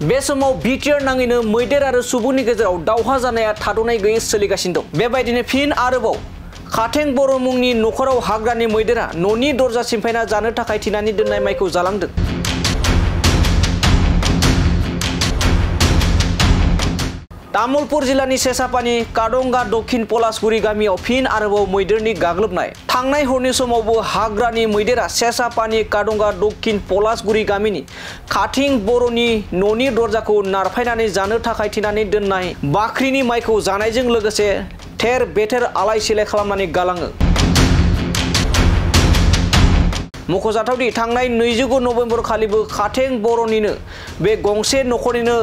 बे समाव बिटिआर नाङैनो मैदेर आरो सुबुंनि गेजेराव दावहा जानाया थाद'नाय गैयै सोलिगासिनो दं। बेबायदिनो फिन आरोबाव खाथें बर' मुंनि नखराव हाग्रानि मैदेरा न'नि दरजा सिमफायना जानो थाखाय थिनानै दोननाय माइखौ जालांदों। तामुलपुर जिल्लानि सेसापानि काडंगा दक्षिण पलासगुरि गामियाव फिन आरोबाव मैदेरनि गाग्लोबनाय। थांनाय हरनि समावबो हाग्रानि मैदेरा सेसापानि काडंगा दक्षिण पलासगुरि गामिनि खाथिं बर'नि न'नि दरजाखौ नारफायनानै जानो थाखाय थिनानै दोननाय बाख्रिनि माइखौ जानायजों लोगोसे थेर बेथेर आलाय सिलाय खालामनानै गालाङो। मख'जाथावदि थांनाय 29 नभेम्बर खालिबो खाथें बर'निनो बे गंसे नखरनिनो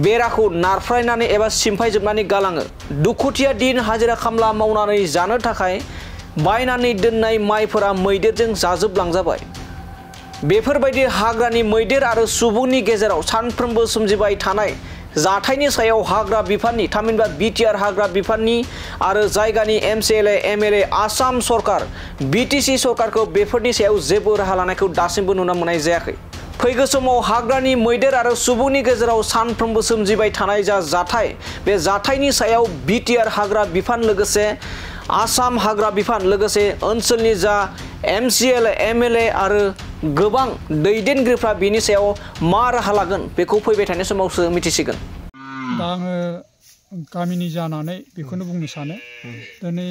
बेराखौ नारफ्रायनानै एबा सिमफायजोबनानै गालाङो। दुखुथिया दिन हाजिरा खामला मावनानै जानो थाखाय बायनानै दोननाय माइफोरा मैदेरजों जाजोबलांजाबाय। बेफोरबायदि हाग्रानि मैदेर आरो सुबुंनि गेजेराव सानफ्रोमबो सोमजिबाय थानाय जाथायनि सायाव हाग्रा बिफाननि थामहिनबा बिटिआर हाग्रा बिफाननि आरो जायगानि एमसिएलए एमएलए आसाम सरकार बिटिसि सरकारखौ बेफोरनि सायाव जेबो राहा लानायखौ दासिमबो नुनो मोननाय जायाखै। फैगौ समाव हाग्रानि मैदेर आरो सुबुंनि गेजेराव सानफ्रोमबो सोमजिबाय थानाय जा जाथाय बे जाथायनि सायाव बिटिआर हाग्रा बिफान लोगोसे आसाम हाग्रा बिफान लोगोसे ओनसोलनि जा एमसिएलए एमएलए आरो गोबां दैदेनगिरिफ्रा बिनि सायाव मा राहा लागोन बेखौ फैबाय थानाय समावसो मिथिसिगोन। दा आङो गामिनि जानानै बेखौनो बुंनो सानो दिनै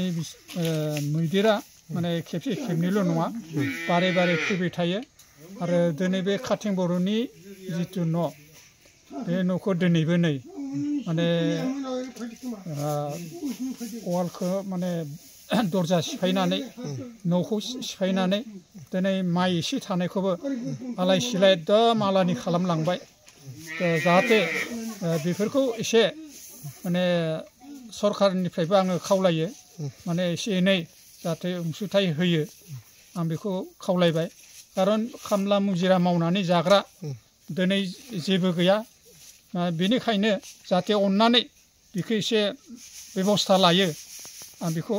मैदेरा माने खेबसे खेबनैल' नङा बारे बारे फैबाय थायो आरो दिनै बे खाथें बर'नि जिथु न' बे न'खौ दिनैबो नै माने वालखौ माने दरजा सिफायनानै न'खौ सिफायनानै दिनै माइ एसे थानायखौबो आलाय सिलाय एकदम आलानि खालामलांबाय। जाहाथे बेफोरखौ एसे माने सरकारनिफ्रायबो आङो खावलायो माने एसे एनै जाहाथे अनसुंथाइ होयो आं बेखौ खावलायबाय। खारन खामला मुजिरा मावनानै जाग्रा दिनै जेबो गैया बेनिखायनो जाहाथे अननानै बेखौ एसे बेबस्था लायो आं बेखौ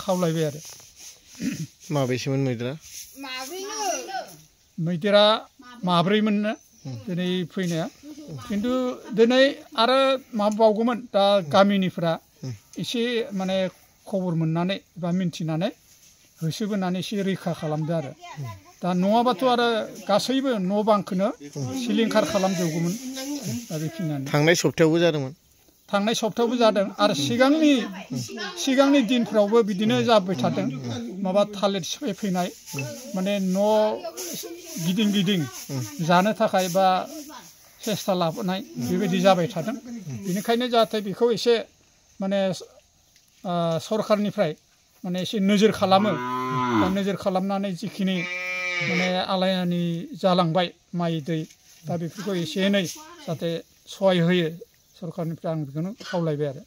खावलायबाय आरो। माबेसेमोन मैदेरा? मैदेरा माब्रैमोननो दिनै फैनाया खिन्थु दिनै आरो माबाबावगौमोन दा गामिनिफ्रा एसे माने खबर मोननानै बा मिन्थिनानै होसोबोनानै एसे रैखा खालामदो आरो। दा नङाबाथ' आरो गासैबो न' बांखौनो सिलिंखार खालामजोबगौमोन। दा बेखिनियानो। थांनाय सप्तायावबो जादोंमोन? थांनाय सप्तायावबो जादों आरो सिगांनि दिनफ्रावबो बिदिनो जाबाय थादों। माबा थालिर सिफायफैनाय माने न' गिदिं गिदिं जानो थाखाय बा सेस्था लाबोनाय बेबायदि जाबाय थादों। बेनिखायनो जाहाथे बेखौ एसे माने सरकारनिफ्राय माने एसे नोजोर खालामो दा नोजोर खालामनानै जिखिनि माने आलायनानै जालांबाय माइ दै दा बेफोरखौ एसे एनै जाहाथे सहाय होयो सरकारनिफ्राय आं बेखौनो खावलायबाय आरो।